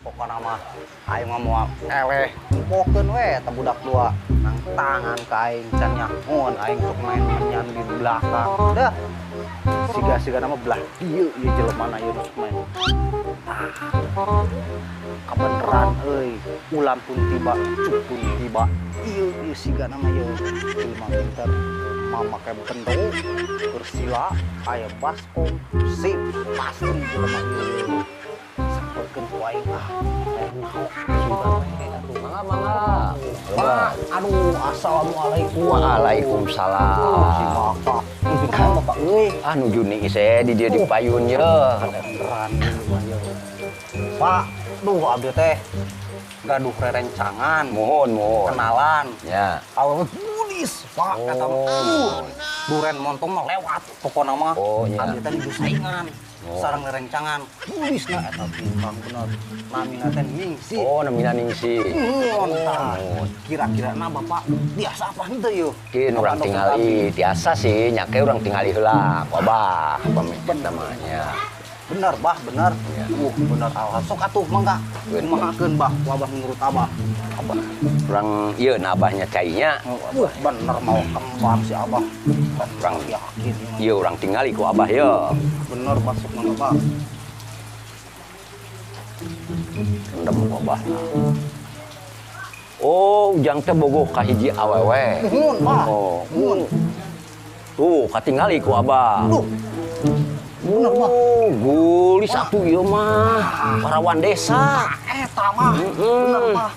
Pokona mah aing mah moal eleh, nempokeun we eta budak dua nang tangan ka aing, can nyahoan aing sok main menyan di belakang. Dah. Siga-siga nama belah dieu ieu jelemana ieu nu sok main. Ah. Kabeneran euy, ulam pun tiba, cuk pun tiba. Ieu ieu siga nama ieu jelema pinter. Mamake bendo, keur sila, aya baskom, sip, pasti jelema ieu. Sampeurkeun ku aing ah. Hayang nyaho sugan we atuh. Mangga, mangga. Pak, aduh, assalamualaikum. Waalaikumsalam. Si bapak. Kan bapak euy. Ah, nuju niis di dieu di payun ye. Beneran ieu mah ieu. Pak, duh, abdi teh gaduh rerencangan, Muhun, muhun. Kenalan. Ya. Awewe geulis, Pak, kata mah. Duren montong mah lewat pokona mah. Oh, nya. Abdi teh nuju saingan. Oh. Sareng rerencangan. Geulisna eta bintang bener. Namina teh Ningsih. Oh, namina Ningsih. Nuhun, tah. Nuhun. Kira-kira na Bapak biasa apa henteu yeuh? Kin urang tingali tiasa sih, nya ke urang tingali heula ku Abah, pamit namanya. Bener, Bah, bener. Ya. Bener, alhamdulillah. Sok atuh mangga. Bener. Kumahakeun, Bah, ku Abah menurut Abah? Abah. Urang ieu na abahnya cainya. Bener mau kembang si Abah. Urang yakin. Ieu urang tingali ku Abah ye. Bener masuk mangga, Bah. Rendem ku Abah. Oh, Ujang teh bogoh ka hiji awewe. Nuhun, Bah. Oh. Nuhun. Tuh, katingali ku Abah. Duh. Bener, Bah. Oh, geulis atuh ieu mah. Parawan desa. Eta mah. Bener, Bah.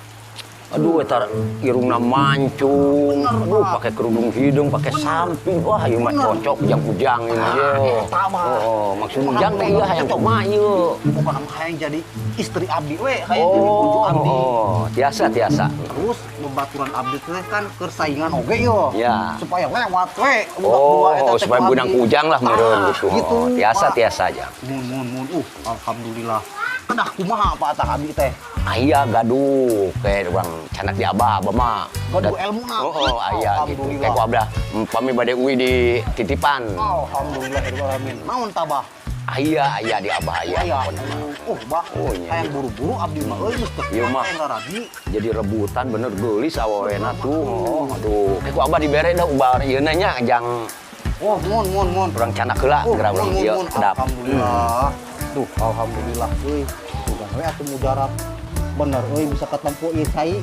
Aduh, eta irungna mancung. Bener, Aduh, Pak. Pakai kerudung hidung, pakai samping. Wah, ieu mah cocok ujang-ujang ieu mah ye. Eta mah. Oh, maksud ujang teh ieu hayang kumaha ieu? Pokokna mah hayang jadi istri abdi we, hayang jadi bojo abdi. Oh, tiasa, tiasa. Terus bebaturan abdi teh kan keur saingan oge yo. Ya. Supaya lewat we budak dua eta Oh, teh supaya ku beunang abdi. ku ujang lah meureun Ah, gitu. gitu, Oh, tiasa, Pak. tiasa aja. Mun mun mun alhamdulillah. Kedah kumaha, Pak, tah abdi teh? Aya gaduh kayak urang canak di abah, abah mah. Gaduh elmuna. Oh, aya gitu. Alhamdulillah. Kayak ku abah pami bade uwi di titipan. Alhamdulillah alamin. Naon tah, Bah? Aya, aya di abah aya. Aya. Pokona mah. Bah. Oh, nya. Hayang buru-buru abdi mah euy, geus teu Ieu mah. hayang raradi. Jadi rebutan bener, geulis awewena tuh. Oh, aduh. Kayak ku abah dibere dah ubar ieu nya jang Oh, mun mun mun. urang canak heula Oh, geura urang mun, mun, ieu mun. kedap. Alhamdulillah. Duh, alhamdulillah euy. Sugan we atuh mujarab. Bener euy, bisa ketempo ieu cai.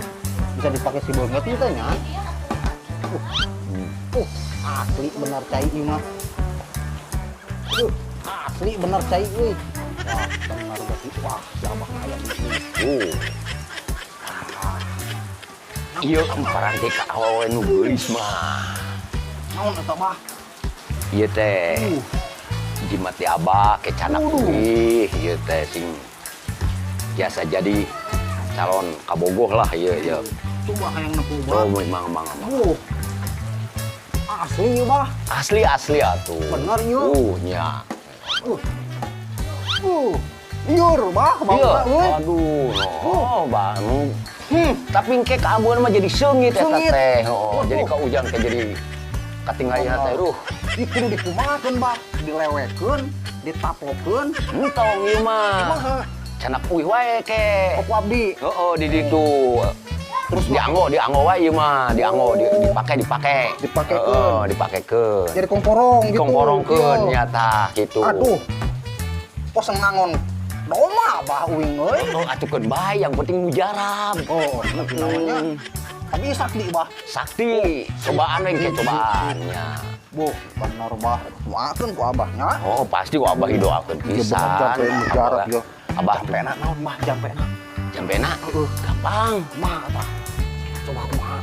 Bisa dipakai si beungeut ieu teh nya. Asli bener cai ieu mah. Asli bener cai euy. Wah, bener berarti. Wah, si Abah aya di sini. Ieu paranti ka awewe nu geulis mah. Naon eta, Bah? Ieu teh jimat di abah ke canak uih ieu teh sing biasa jadi calon kabogoh lah ieu ieu. Coba hayang nempo, Bah. Oh, mang mang mang. Asli ieu, Bah. Asli, asli atuh. Bener ieu. Nya. Liur, Bah, Iya, bangsa euy. Aduh, no, bang. Tapi engke kaabuan mah jadi seungit eta Seungit. Teh. Oh, Waduh. jadi ka ujang teh jadi katinggalian teh ruh. Ieu kudu dikumahakeun, Bah? Dilewekeun, ditaplokeun. Entong ieu mah. Kumaha? Canak uih wae ke. Ku abdi. Heeh, di ditu. Terus dianggo, dianggo wae ieu mah, dianggo, dipake, dipake. Dipakekeun. Heeh, dipakekeun. Jadi kongkorong gitu. Dikongkorongkeun Iya. nya tah gitu. Aduh. Kosong ngangon doma, Bah, uing euy. Oh, atuh keun bae, yang penting mujarab. Oh, namanya. Tapi sakti, Bah. Sakti, cobaan we ke cobaannya. Boh, bener, Bah. Kumahakeun ku abahnya? Oh, pasti ku abah didoakeun Iya, pisan. bener, jampe mujarab ya. Abah Jampena naon, Bah? Jampena. Jampena Heeh. gampang. Kumaha tah? Coba kumaha?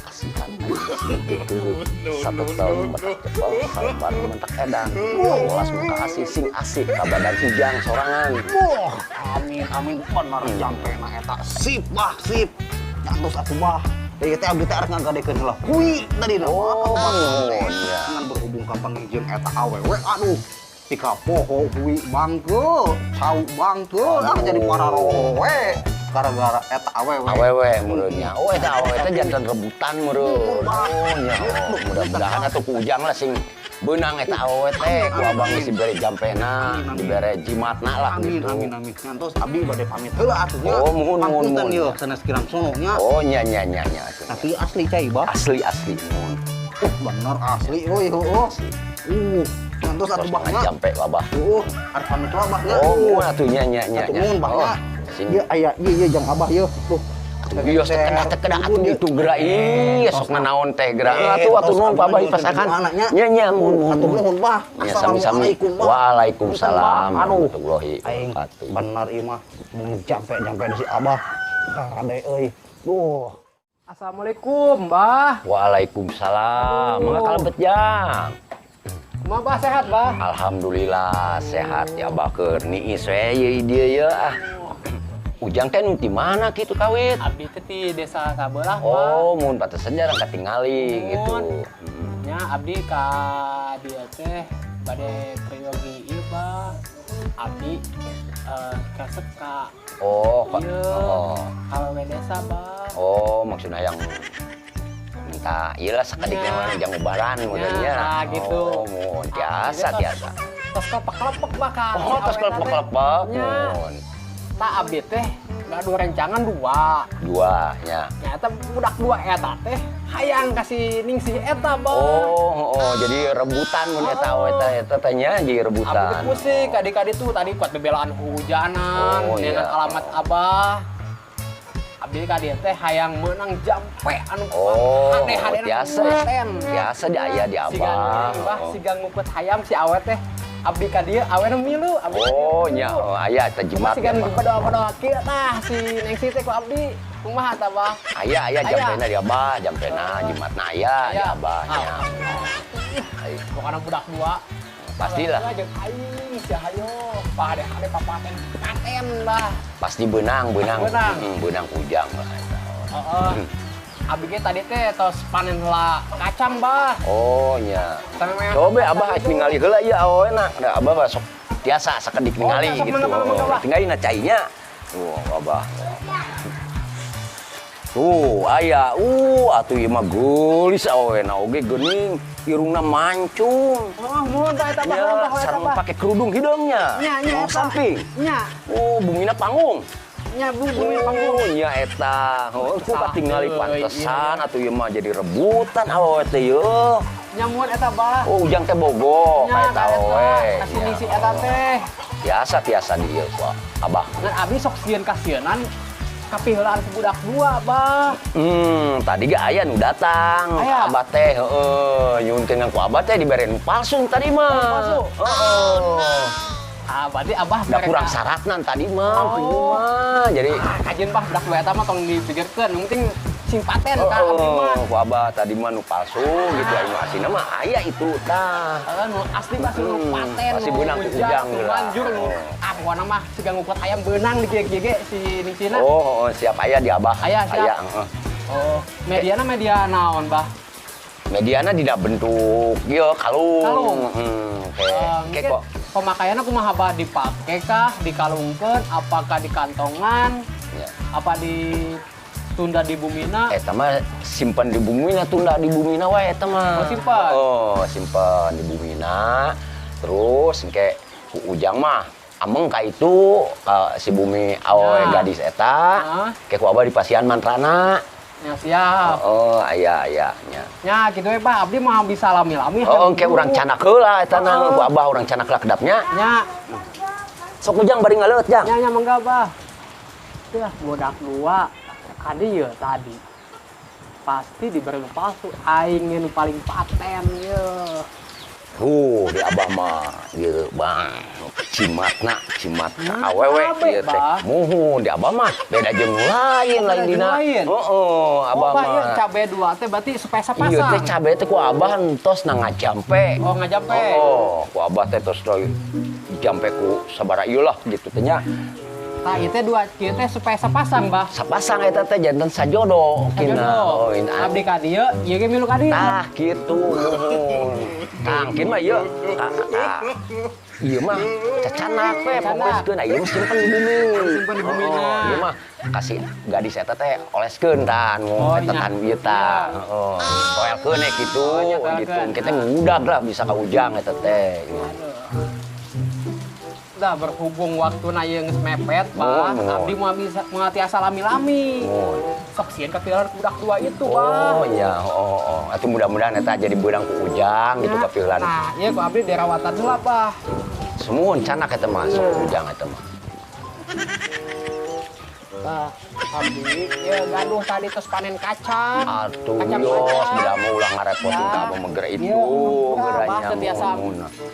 Kasihan gitu. 1 tahun mentak cepel, salembar mentak edan. Welas muka asih sing asih ka badan ujang sorangan. Wah, amin amin, bener jampena eta. Sip, Bah, sip. Nyantos atuh, Bah. Jadi teh abdi teh arek ngagadekeun heula hui tadi na. Oh, iya. Ngan berhubung ka panggih eta awewe, aduh. Tika poho hui bangke, cau bangke, ah, jadi pararoho we gara-gara eta awewe. Awewe meureunnya. Oh, eta awewe teh jantan rebutan meureun. Oh, nya. Oh, mudah-mudahan atuh ku ujang lah sing Beunang eta awewe teh ku abang geus dibere jampena, dibere jimatna lah Amin, gitu. Amin, amin. Ngantos abdi bade pamit heula atuh nya. Oh, muhun, muhun, Panginten muhun. Ieu sanes kirang sono nya. Oh, nya nya nya nya atuh. Tapi asli cai, Bah. Asli asli, muhun. Bener asli euy, heueuh. Ngantos atuh, Terus Bah nya. jampe Abah. Arek pamit heula, Bah nya. Oh, muhun atuh nya nya nya Atuh nya. muhun, Bah nya. Oh, sing. Ieu aya ieu ieu jang Abah ieu. Tuh. Iya, tekedah tekedah atuh itu geura ih sok nanaon teh geura. Atuh atuh nuhun Pak Abah dipasakan. Nya nya, muhun muhun. Atuh nuhun, Bah. Ya, sami-sami. Assalamualaikum, Bah. Waalaikumsalam Aduh. warahmatullahi Aing wabarakatuh. bener ieu mah mun jampe-jampe di si Abah. Kade euy. Duh. Assalamualaikum, Bah. Waalaikumsalam. Mangga kalebet, Jang. Kumaha, Bah, sehat, Bah? Alhamdulillah sehat ya, Bah, keur niis we ieu dieu ye ah. Ujang teh nu di mana kitu kawit? Abdi teh di desa sabelah, Bah. Oh, mun pantesan jarang katingali gitu. Mun. Nya abdi ka dieu teh bade priyogi ieu, Bah. Abdi resep ka Oh, kok. ieu Oh. awewe desa, Bah. Oh, maksudnya yang minta ieu lah sakedik Nya. mah jang ubaran modelnya. Nah, gitu. Oh, mun tiasa Abdi teh tiasa. Tos kelepek-kelepek, Bah, ka Oh, tos si awewe teh. kelepek-kelepek. Nya. Mun. Tah, abdi teh gaduh rencangan dua. Dua nya. Nyata budak dua eta teh hayang ka si Ningsih eta, Bah. Oh, jadi rebutan mun eta Oh. eta eta teh nya jadi Abdi rebutan. teh pusing kadi-kadi tuh tadi kuat bebelaan hujanan, Oh, neangan iya. alamat Abah. Abdi ka dieu teh hayang meunang jampe anu Oh, hade-hadena biasa. paten. Biasa di aya di Siga Abah. Bah, Oh. siga ngukut hayam si awe teh. Abdi ka dieu awena milu, abdi ka dieu Oh, milu. nya, oh, aya eta Kumaha jimat. siga Ya, Bah. bedoa-bedoa kieu tah si Nengsi teh ku abdi. Kumaha tah, Bah? Aya aya Aya. jampena di Abah, jampena jimatna aya di Aya. Abah nya. Ah. Ayo. Pokokna budak dua. Pastilah. Budak dua jeung aing si hayo. Bah, hade-hade papaten paten, Bah. Pasti beunang, beunang. Beunang. Beunang ujang lah eta. Heeh. Abi ge tadi teh tos panen heula kacang, Bah. Oh, nya. Sampai Coba Abah ningali heula ieu awena. Da Abah mah sok tiasa sakedik Oh, ningali sok gitu. mangga, mangga, mangga, Bah. Tinggali na cainya. Tuh, Abah. Tuh, aya. Atuh ieu mah geulis awena oge geuning, irungna mancung. Oh, muhun Bah eta, Bah, Ya, muhun, Bah, eta, sareng Bah. pake kerudung hideungnya. Nya, nya Oh, eta. samping. Nya, Oh, bumina panggung. Nya bu, bumi panggung. Oh, nya eta. Oh, ku Salah katingali deui, pantesan iya. atuh ieu mah jadi rebutan awewe teh yeuh. Nya muhun eta, Bah. Oh, ujang teh bogoh Nya ka eta ka eta, awewe. ka si Ningsih eta teh. Biasa tiasa di ieu ku Abah. Ngan abi sok sieun kasienan kapiheulaan si budak dua, Bah. Tadi ge aya nu datang. Aya. Abah teh heeh, nyuntin ku Abah teh dibere nu palsu tadi mah. Oh, palsu. Heeh. Ah, berarti Abah Da mereka- kurang syaratna tadi mah, Oh. kudu mah. Jadi Ah, kajian, Bah, budak dua eta mah tong dipikirkeun, yang penting sing paten ka abdi mah. Oh, ku Abah tadi mah nu palsu gitu, anu aslina mah aya itu tah. Heeh, nu asli pasti nu paten, pasti nu beunang ku hujan, ujang nu geura. manjur nu. Oh. Ah, pokona mah siga ngukut ayam beunang di kieu ge si Ningsina. Oh, siap aya di Abah. Aya, siap. Aya, heeh. Oh, mediana media naon, Bah? Mediana dina bentuk ieu kalung. Kalung. Oke. Eh, Oke mungkin kok. Pemakaiannya kumaha, Bah? Dipake kah, dikalungkeun, apakah di kantongan, Ya. apa ditunda di bumina? Eta mah simpen di bumina, tunda di bumina wae eta mah. Oh, simpen. Oh, simpen di bumina. Terus engke ku ujang mah ameng ka itu ka si bumi awewe Ya. gadis eta. Ah. Ke ku Abah dipasihan mantrana. Ya siap. Oh, aya aya nya. Ya gitu ya, Pak. Abdi mah bisa lami-lami. Oh, engke urang canak heula eta na Oh. ku Abah urang canak heula kedapnya. Nya, Sok ujang bari ngaleueut, Jang. nya nya mangga, Bah. Ya, budak dua kadi ya tadi. Pasti diberi nu palsu. Aing nu paling paten ye. Tuh, di Abah mah ieu Bang. Cimatna, cimat ka awewe Cabe, ieu teh. Bah. Muhun di Abah mah beda jeung nu lain Oh, lain beda jeung dina. lain. Heeh, Abah Oh, Bah, ieu mah. cabe dua teh berarti supaya Iya teh sapasang. cabe teh ku Abah entos na ngajampe. Oh, ngajampe. Oh, ku Abah teh tos deui jampe ku sabara ieu lah gitu teh nya. Tah, ieu teh dua kieu teh supaya sapasang, Bah. Sapasang eta teh janten sajodo kina. Sajodo. Oh, Abdi ka dieu, ieu ge milu ka dieu. Tah kitu muhun. Tangkin mah ieu. Tah. Ieu mah cacanak we poleskeun, ieu mah simpen di bumi. Simpen di bumi. Oh, ieu mah kasih gadis eta teh oleskeun tah nu eta tan ieu tah. Heeh. Toelkeun we kitu gitu. Kita ngudag lah bisa ka ujang eta teh. Dah berhubung waktu na ieu geus mepet, Bah. Abdi moal bisa moal tiasa lami-lami. Sok sieun kapilar budak tua itu, Bah. Oh iya, oh. Atuh mudah-mudahan eta jadi beurang ku ujang gitu kapilan. Nah, ieu ku abdi dirawatan heula, Bah. Semun canak eta mah sok ku ujang eta mah. Bah, abdi ieu gaduh tadi tos panen kacang. Atuh yos, tidak mau ulah ngarepotin ka abah mah geura itu, geura nya.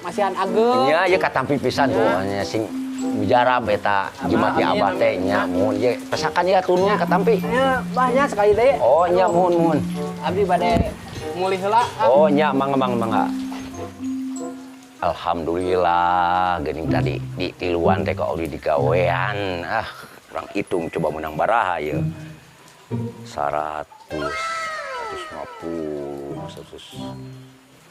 Masihan ageng. Nya ieu katampi pisan tuh nya sing mujarab eta jimat di abah teh nya muhun ieu pesakan ieu tunun katampi. Nya bah nya sekali deui. Oh nya muhun muhun. Abdi bade mulih heula. Oh nya mangga mangga mangga. Alhamdulillah geuning tadi di tiluan teh ka Odi digawean. Ah, urang hitung coba menang baraha ieu. 100, 150,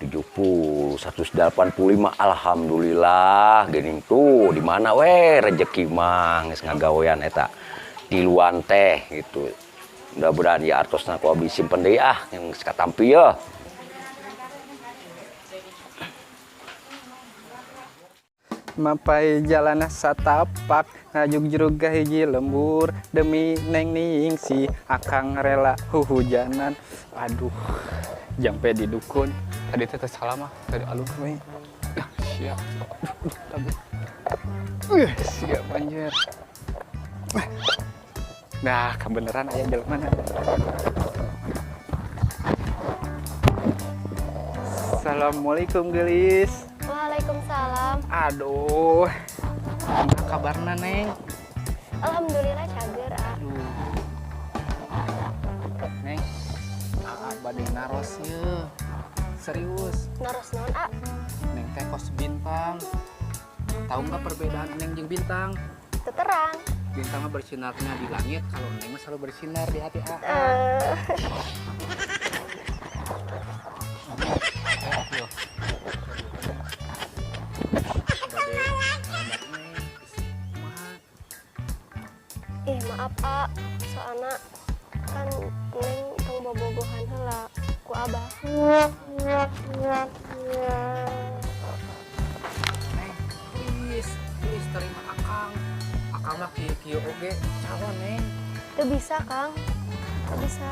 170, 185. Alhamdulillah geuning tuh di mana we rezeki mah geus ngagawean eta tiluan teh gitu. Mudah-mudahan ya artosna ku abdi simpen deui ah yang geus katampi yeuh. Mapai jalan satapak ngajuk jerug hiji lembur demi neng ningsi akang rela huhujanan. Aduh, jampe di dukun tadi teh salah mah tadi alun we. Ah, siap. Aduh, siap anjir. Nah, kebenaran aya jelema mana. Assalamualaikum gelis. Waalaikumsalam. Aduh, apa kabarna Neng? Alhamdulillah cager, ah. Aduh. Neng, aa bade naros ye. Serius. Naros naon, ah? Neng teh kos bintang. Tahu nggak perbedaan Neng jeung bintang? Terang. Bintang mah bersinarnya di langit, kalau Neng mah selalu bersinar di hati aa. Ih, maaf, A. Soalna kan Neng tong bobogohan heula ku Abah. Neng, please, please terima Akang. Akang mah kieu-kieu oge calon, Neng. Teu bisa, Kang. Teu bisa.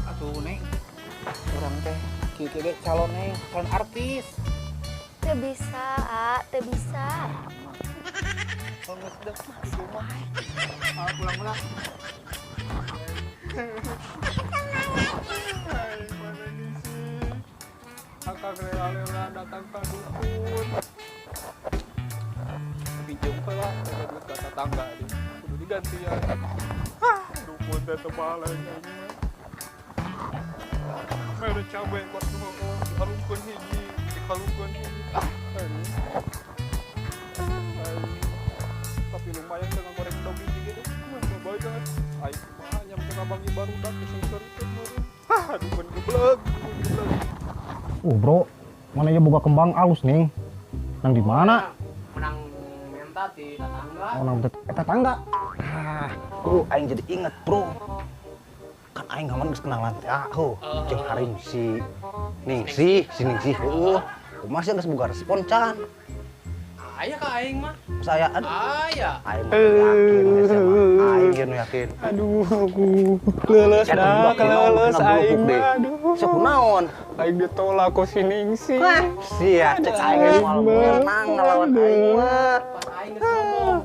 Atuh, Neng. Urang teh kieu-kieu ge calon, Neng, calon artis. Teu bisa, A, teu bisa. Oh, geus deh, di rumah. Ah, pulang-pulang. Hai, mana nih sih? Akang rela-rela datang ke dukun. Pinjam heula, ada duit ka tetangga nih. Kudu digantian. Hah, dukun teh teu baleng aing mah. Mere cabe buat heueuh, dihalungkeun hiji, dikalungkeun hiji. Ah, aduh. Tapi lumayan dengan goreng dog hiji gitu. Mah bayar. Aing kumaha nyampe ngabangi barudak disengkeurkeun meureun. Hah, dukun geblek, dukun geblek. Bro, mana ya boga kembang alus nih. Nang di mana? Menang menta di tetangga. Oh, nang tetangga. Ah, aing jadi inget, bro. Kan aing kaman geus kenalan teh, ah, heuh. Jeung harim si Ningsih, si Ningsih, heuh. Kumaha sih geus boga respon can? Aya ka aing mah. Saya aduh. Aya. Aing mah yakin geus mah. Aing ge nu yakin. Aduh, aku leuleus dah, keleuleus aing mah. Aduh. Sok kunaon? Aing ditolak ku si Ningsih. Sia, cek aing ge moal menang ngelawan aing mah. Pas aing geus ngomong.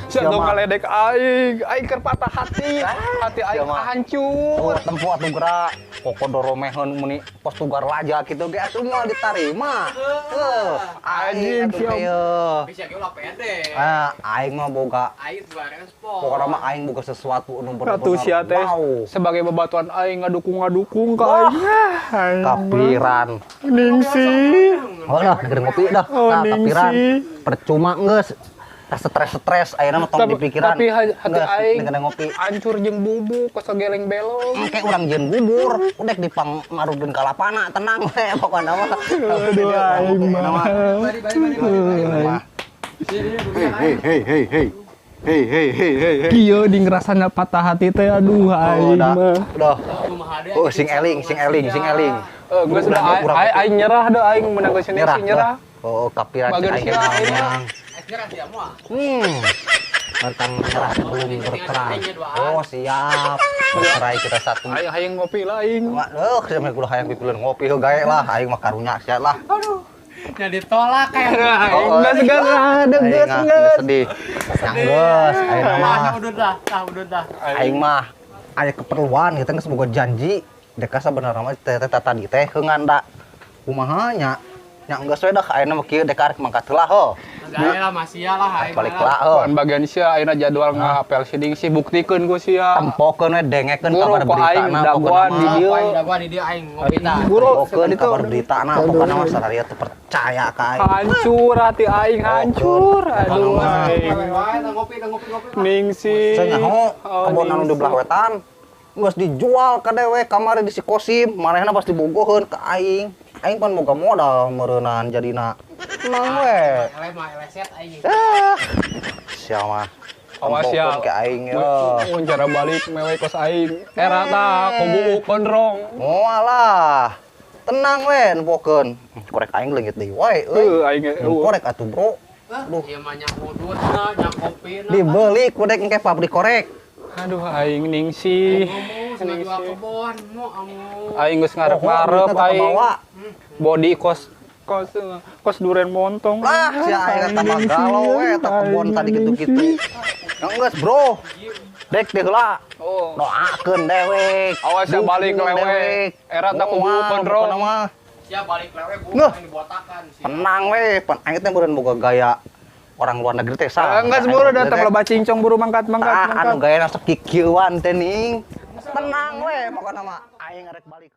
Sia tong ngaledek aing, aing keur patah hati. Hati aing hancur. Oh, tempo atuh gerak. Kokodo romeheun muni pos tugar laja kitu ge atuh moal ditarima. Heuh, anjing siap. Bisa ge ulah pede. Ah, aing mah boga. Aing dua respon. Pokona mah aing boga sesuatu nu bener-bener. Atuh sia teh sebagai babatuan aing ngadukung-ngadukung ka aing. Kapiran. Ningsih. Oh lah, keur ngopi dah. Oh, Nah, kapiran. Ningsih. Percuma geus. Tah stres-stres ayeuna mah tong dipikiran. Tapi hati Geus, aing dengan ngopi. Hancur jeung bubuk kos geleng belong. Engke urang jieun bubur, udah dipang marudun kalapana, tenang we pokona mah. Aduh, aing mah. Mah. Hei, hei, hei, hei, hei. Hei, hei, hei, hei, hei. Kieu di ngerasana patah hati teh, aduh Oh, aing udah, mah. udah. Oh, sing eling, sing eling, sing eling. Eh, geus udah Urang- urang aing aing nyerah deh, aing menang ke sini Nyerah, nyerah. Oh, kapiran Bager aing sia aing mah. mah. Tentang menyerah sebelum berperang. Oh, siap. Bercerai kita satu. Aing hayang ngopi lah aing. Waduh, sampe kudu hayang pipileun ngopi heuh gae lah, aing mah karunya sia lah. Nya ditolak kayak. Aing geus geus ada Aing geus mah geus. sedih. Yang geus, aing mah. Udah dah, tah udah dah. Aing mah aya keperluan gitu geus boga janji. Deka sabenerna mah teh teh tadi teh heungan da kumaha nya. Nya geus we dah ayeuna mah kieu deka arek mangkat heula heuh. Gaya lah masih lah aing. Balik lah heuh. Pan bagian sia ayeuna jadwal ngapel siding sih buktikeun ku sia. Tempokeun we dengekeun Buru, kabar ku aing beritana dagoan pokona di mah. dieu. Aing dagoan di dieu aing ngopi tah. Buru, Tempokeun itu kabar beritana pokona mah sararia teu percaya ka aing. Hancur hati aing hancur. Aduh aing. Ngopi ngopi ngopi. Ningsih. Saya nyaho Oh, kebon anu di Ningsih. belah wetan geus dijual ka dewek kamari di si Kosim, manehna pasti bogoheun ka aing. Aing pan boga modal meureunan jadina. Tenang we. Eleh mah eleset aing. Ah. Sia mah. Awas ya. Tempokeun ka aing ya. Mun cara balik mewe kos aing. Era tah kubu kondrong. Moal lah. Tenang we nempokeun. Korek aing leungit deui wae euy. Heuh aing ge. Korek atuh, Bro. Duh, ieu mah nya udutna, nya kopina. Dibeli kudek engke pabrik korek. Aduh aing Ningsih. Ngomong sama jual kebon, mau amu. Aing geus Oh, ngarep-ngarep duitna teu aing. kebawa. Body kos kos kos duren montong. Lah, si aing tambah galau we eta kebon tadi kitu-kitu. Yang geus, Bro. Dek deh heula. Oh. Doakeun dewek. Awas ya balik Dukung lewe. dewek. Era tak kubu Moal, kondrong. pokona mah. Sia balik lewe bu, Ngeh. aing dibotakan sia. Tenang we, pan aing teh meureun boga gaya orang luar negeri teh sah. Enggak buru datang loba cincong buru mangkat mangkat Tah mangkat. anu gaya sok kikieuan teh ning. Tenang we pokona mah aing rek balik.